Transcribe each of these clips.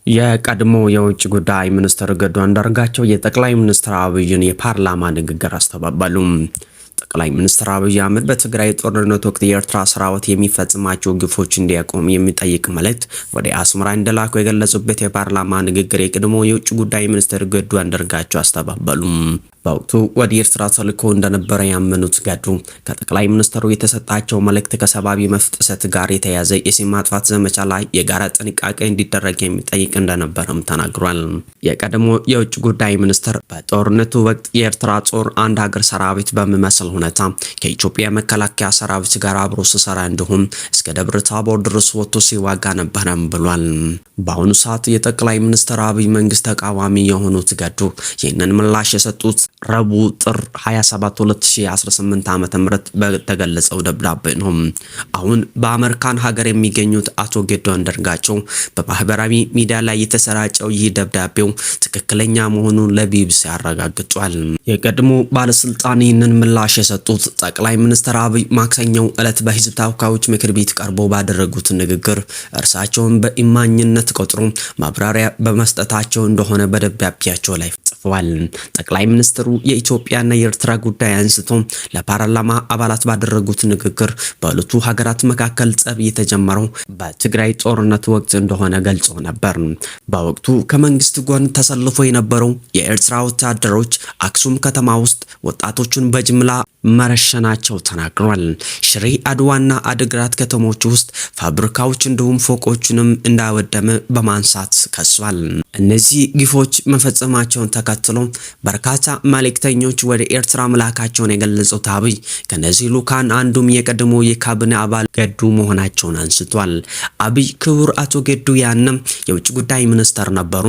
የቀድሞ የውጭ ጉዳይ ሚኒስትር ገዱ አንዳርጋቸው የጠቅላይ ሚኒስትር አብይን የፓርላማ ንግግር አስተባበሉ። ጠቅላይ ሚኒስትር አብይ አህመድ በትግራይ ጦርነት ወቅት የኤርትራ ሰራዊት የሚፈጽማቸው ግፎች እንዲያቆም የሚጠይቅ መልእክት ወደ አስመራ እንደላኩ የገለጹበት የፓርላማ ንግግር የቀድሞ የውጭ ጉዳይ ሚኒስትር ገዱ አንዳርጋቸው አስተባበሉ። በወቅቱ ወደ ኤርትራ ተልኮ እንደነበረ ያመኑት ገዱ ከጠቅላይ ሚኒስትሩ የተሰጣቸው መልእክት ከሰብአዊ መብት ጥሰት ጋር የተያያዘ የስም ማጥፋት ዘመቻ ላይ የጋራ ጥንቃቄ እንዲደረግ የሚጠይቅ እንደነበረም ተናግሯል። የቀድሞ የውጭ ጉዳይ ሚኒስትር በጦርነቱ ወቅት የኤርትራ ጦር አንድ ሀገር ሰራዊት በሚመስል ሁኔታ ከኢትዮጵያ መከላከያ ሰራዊት ጋር አብሮ ሲሰራ እንዲሁም እስከ ደብረ ታቦር ድረስ ወጥቶ ሲዋጋ ነበረም ብሏል። በአሁኑ ሰዓት የጠቅላይ ሚኒስትር አብይ መንግስት ተቃዋሚ የሆኑት ገዱ ይህንን ምላሽ የሰጡት ረቡዕ ጥር 27 2018 ዓ.ም በተገለጸው ደብዳቤ ነው። አሁን በአሜሪካን ሀገር የሚገኙት አቶ ገዱ አንዳርጋቸው በማህበራዊ ሚዲያ ላይ የተሰራጨው ይህ ደብዳቤው ትክክለኛ መሆኑን ለቢቢሲ አረጋግጧል። የቀድሞ ባለስልጣን ይህንን ምላሽ የሰጡት ጠቅላይ ሚኒስትር አብይ ማክሰኞ ዕለት በህዝብ ተወካዮች ምክር ቤት ቀርቦ ባደረጉት ንግግር እርሳቸውን በኢማኝነት ቆጥሮ ማብራሪያ በመስጠታቸው እንደሆነ በደብዳቤያቸው ላይ ጽፈዋል። ጠቅላይ ሚኒስትሩ የኢትዮጵያና የኤርትራ ጉዳይ አንስቶ ለፓርላማ አባላት ባደረጉት ንግግር በሁለቱ ሀገራት መካከል ጸብ የተጀመረው በትግራይ ጦርነት ወቅት እንደሆነ ገልጾ ነበር። በወቅቱ ከመንግስት ጎን ተሰልፎ የነበረው የኤርትራ ወታደሮች አክሱም ከተማ ውስጥ ወጣቶቹን በጅምላ መረሸናቸው ተናግሯል። ሽሬ፣ አድዋና አድግራት ከተሞች ውስጥ ፋብሪካዎች እንዲሁም ፎቆችንም እንዳወደመ በማንሳት ከሷል። እነዚህ ግፎች መፈጸማቸውን ተከትሎ በርካታ መልእክተኞች ወደ ኤርትራ መላካቸውን የገለጹት አብይ ከነዚህ ልኡካን አንዱም የቀድሞ የካቢኔ አባል ገዱ መሆናቸውን አንስቷል። አብይ ክቡር አቶ ገዱ ያንም የውጭ ጉዳይ ሚኒስተር ነበሩ።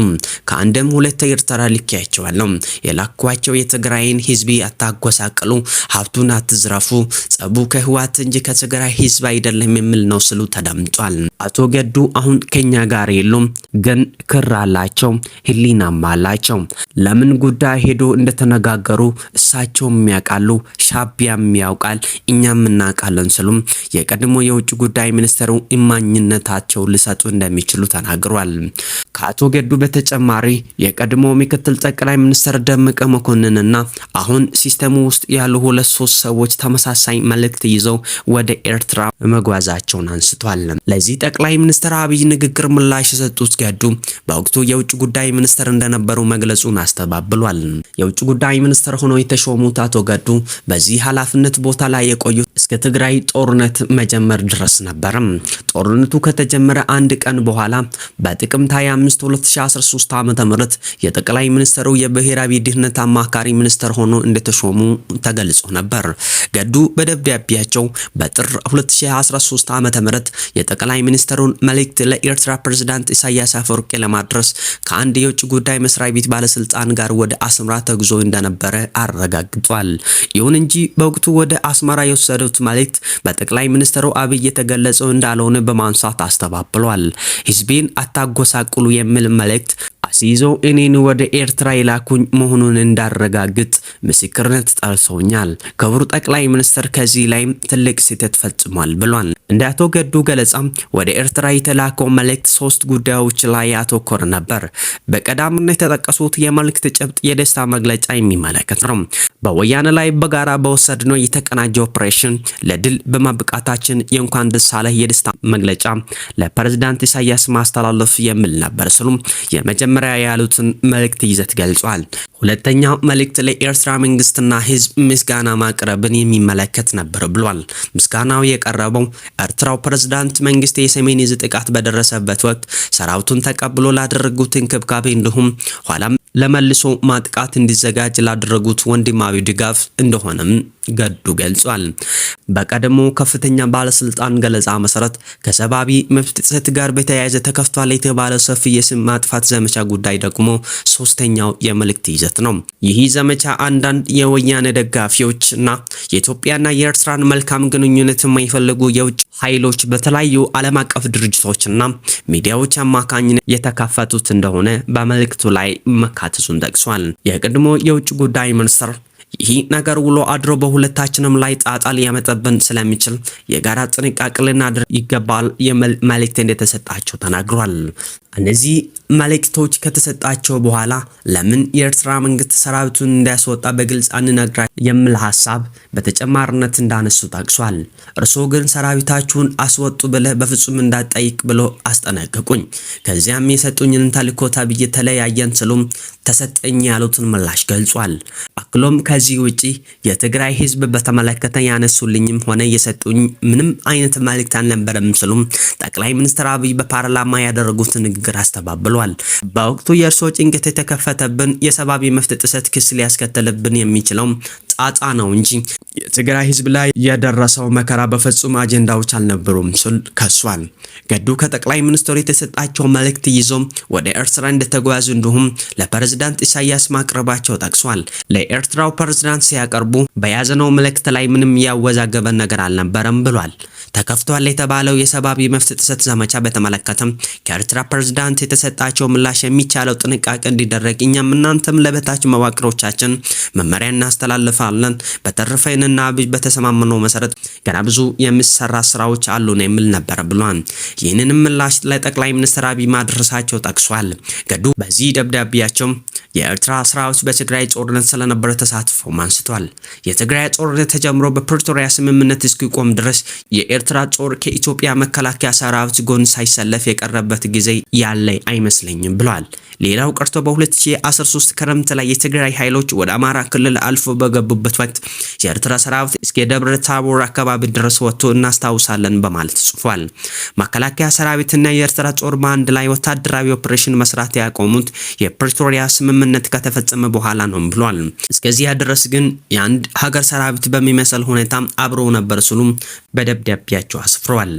ከአንድም ሁለት ኤርትራ ልኬያቸዋለሁ። የላኳቸው የትግራይን ህዝብ አታጎሳቅሉ፣ ሀብቱን አትዝረፉ፣ ጸቡ ከህወሓት እንጂ ከትግራይ ህዝብ አይደለም የሚል ነው ስሉ ተደምጧል። አቶ ገዱ አሁን ከኛ ጋር የሉም፣ ግን ክር አላቸው፣ ህሊናም አላቸው። ለምን ጉዳይ ሄዶ እንደተነጋገሩ እሳቸውም ያውቃሉ፣ ሻቢያም ያውቃል፣ እኛም እናውቃለን ስሉም የቀድሞ የውጭ ጉዳይ ሚኒስትሩ እማኝነታቸው ሊሰጡ እንደሚችሉ ተናግሯል። ከአቶ ገዱ በተጨማሪ የቀድሞ ምክትል ጠቅላይ ሚኒስትር ደመቀ መኮንንና አሁን ሲስተሙ ውስጥ ያሉ ሁለት ሶስት ሰዎች ተመሳሳይ መልእክት ይዘው ወደ ኤርትራ መጓዛቸውን አንስቷል። ለዚህ ጠቅላይ ሚኒስትር አብይ ንግግር ምላሽ የሰጡት ገዱ በወቅቱ የውጭ ጉዳይ ሚኒስትር እንደነበሩ መግለጹን አስተባብሏል። የውጭ ጉዳይ ሚኒስትር ሆነው የተሾሙት አቶ ገዱ በዚህ ኃላፊነት ቦታ ላይ የቆዩት እስከ ትግራይ ጦርነት መጀመር ድረስ ነበርም። ጦርነቱ ከተጀመረ አንድ ቀን በኋላ በጥቅምት 25 2013 ዓ.ም የጠቅላይ ሚኒስትሩ የብሔራዊ ደህንነት አማካሪ ሚኒስትር ሆኖ እንደተሾሙ ተገልጾ ነበር። ገዱ በደብዳቤያቸው በጥር 2013 ዓ.ም የጠቅላይ ሚኒስትሩን መልእክት ለኤርትራ ፕሬዝዳንት ኢሳያስ አፈወርቂ ለማድረስ ከአንድ የውጭ ጉዳይ መስሪያ ቤት ባለስልጣን ጋር ወደ አስመራ ተጉዞ እንደነበረ አረጋግጧል። ይሁን እንጂ በወቅቱ ወደ አስመራ የወሰዱት መልእክት በጠቅላይ ሚኒስትሩ አብይ የተገለጸው እንዳልሆነ በማንሳት አስተባብሏል። ህዝቤን አታጎሳቅሉ የሚል መልእክት አስይዞ እኔን ወደ ኤርትራ የላኩኝ መሆኑን እንዳረጋግጥ ምስክርነት ጠርሰውኛል። ክቡር ጠቅላይ ሚኒስትር ከዚህ ላይም ትልቅ ስህተት ፈጽሟል ብሏል። እንደ አቶ ገዱ ገለጻ ወደ ኤርትራ የተላከው መልእክት ሶስት ጉዳዮች ላይ ያተኮረ ነበር። በቀዳሚነት የተጠቀሱት የመልእክት ጭብጥ የደስታ መግለጫ የሚመለከት ነው። በወያኔ ላይ በጋራ በወሰድነው የተቀናጀ ኦፕሬሽን ለድል በማብቃታችን የእንኳን ደስ አለህ የደስታ መግለጫ ለፕሬዝዳንት ኢሳያስ ማስተላለፍ የሚል ነበር ሲሉም የመጀመሪያ ያሉትን መልእክት ይዘት ገልጿል። ሁለተኛው መልእክት ለኤርትራ መንግስትና ህዝብ ምስጋና ማቅረብን የሚመለከት ነበር ብሏል። ምስጋናው የቀረበው ኤርትራው ፕሬዝዳንት መንግስት የሰሜን ዕዝ ጥቃት በደረሰበት ወቅት ሰራዊቱን ተቀብሎ ላደረጉት እንክብካቤ እንዲሁም ኋላም ለመልሶ ማጥቃት እንዲዘጋጅ ላደረጉት ወንድማዊ ድጋፍ እንደሆነም ገዱ ገልጿል። በቀድሞ ከፍተኛ ባለስልጣን ገለጻ መሰረት ከሰብአዊ መብት ጥሰት ጋር በተያያዘ ተከፍቷል የተባለ ሰፊ የስም ማጥፋት ዘመቻ ጉዳይ ደግሞ ሶስተኛው የመልእክት ይዘት ነው። ይህ ዘመቻ አንዳንድ የወያኔ ደጋፊዎች እና የኢትዮጵያና የኤርትራን መልካም ግንኙነት የማይፈልጉ የውጭ ኃይሎች በተለያዩ ዓለም አቀፍ ድርጅቶችና ሚዲያዎች አማካኝነት የተከፈቱት እንደሆነ በመልእክቱ ላይ መካተቱን ጠቅሷል። የቀድሞ የውጭ ጉዳይ ሚኒስትር ይህ ነገር ውሎ አድሮ በሁለታችንም ላይ ጣጣ ሊያመጣብን ስለሚችል የጋራ ጥንቃቄ ልናደርግ ይገባል የሚል መልእክት እንደተሰጣቸው ተናግሯል። እነዚህ መልእክቶች ከተሰጣቸው በኋላ ለምን የኤርትራ መንግስት ሰራዊቱን እንዲያስወጣ በግልጽ አንነግራ የሚል ሀሳብ በተጨማሪነት እንዳነሱ ጠቅሷል። እርስዎ ግን ሰራዊታችሁን አስወጡ ብለህ በፍጹም እንዳትጠይቅ ብሎ አስጠነቀቁኝ። ከዚያም የሰጡኝን ተልእኮ ተብዬ ተለያየን ስሉም ተሰጠኝ ያሉትን ምላሽ ገልጿል። አክሎም ከዚህ ውጪ የትግራይ ህዝብ በተመለከተ ያነሱልኝም ሆነ የሰጡኝ ምንም አይነት መልእክት አልነበረም ስሉም ጠቅላይ ሚኒስትር አብይ በፓርላማ ያደረጉት ንግግር አስተባብሏል። በወቅቱ የእርስዎ ጭንቀት የተከፈተብን የሰብአዊ መብት ጥሰት ክስ ሊያስከትልብን የሚችለው ጣጣ ነው እንጂ የትግራይ ህዝብ ላይ የደረሰው መከራ በፍጹም አጀንዳዎች አልነበሩም ሲል ከሷል። ገዱ ከጠቅላይ ሚኒስትሩ የተሰጣቸው መልእክት ይዞ ወደ ኤርትራ እንደተጓዙ እንዲሁም ለፕሬዝዳንት ኢሳያስ ማቅረባቸው ጠቅሷል። ለኤርትራው ፕሬዝዳንት ሲያቀርቡ በያዝነው መልእክት ላይ ምንም ያወዛገበ ነገር አልነበረም ብሏል። ተከፍቷል የተባለው የሰብአዊ መብት ጥሰት ዘመቻ በተመለከተም ከኤርትራ ፕሬዝዳንት የተሰጣቸው ምላሽ የሚቻለው ጥንቃቄ እንዲደረግ እኛም እናንተም ለበታች መዋቅሮቻችን መመሪያ እናስተላልፋለን። በተረፈ ይህንና አብይ በተሰማምነው መሰረት ገና ብዙ የሚሰራ ስራዎች አሉ ነው የሚል ነበር ብሏል። ይህንንም ምላሽ ለጠቅላይ ሚኒስትር አብይ ማድረሳቸው ጠቅሷል። ገዱ በዚህ ደብዳቤያቸው የኤርትራ ሰራዊት በትግራይ ጦርነት ስለነበረ ተሳትፎም አንስቷል። የትግራይ ጦርነት ተጀምሮ በፕሪቶሪያ ስምምነት እስኪቆም ድረስ የኤርትራ ጦር ከኢትዮጵያ መከላከያ ሰራዊት ጎን ሳይሰለፍ የቀረበት ጊዜ ያለ አይመስለኝም ብሏል። ሌላው ቀርቶ በ2013 ክረምት ላይ የትግራይ ኃይሎች ወደ አማራ ክልል አልፎ በገቡበት ወቅት የኤርትራ ሰራዊት እስከ ደብረ ታቦር አካባቢ ድረስ ወጥቶ እናስታውሳለን በማለት ጽፏል። መከላከያ ሰራዊትና የኤርትራ ጦር በአንድ ላይ ወታደራዊ ኦፕሬሽን መስራት ያቆሙት የፕሪቶሪያ ስምምነት ከተፈጸመ በኋላ ነው ብሏል። እስከዚያ ድረስ ግን የአንድ ሀገር ሰራዊት በሚመስል ሁኔታ አብሮ ነበር ሲሉም በደብዳቤያቸው አስፍረዋል።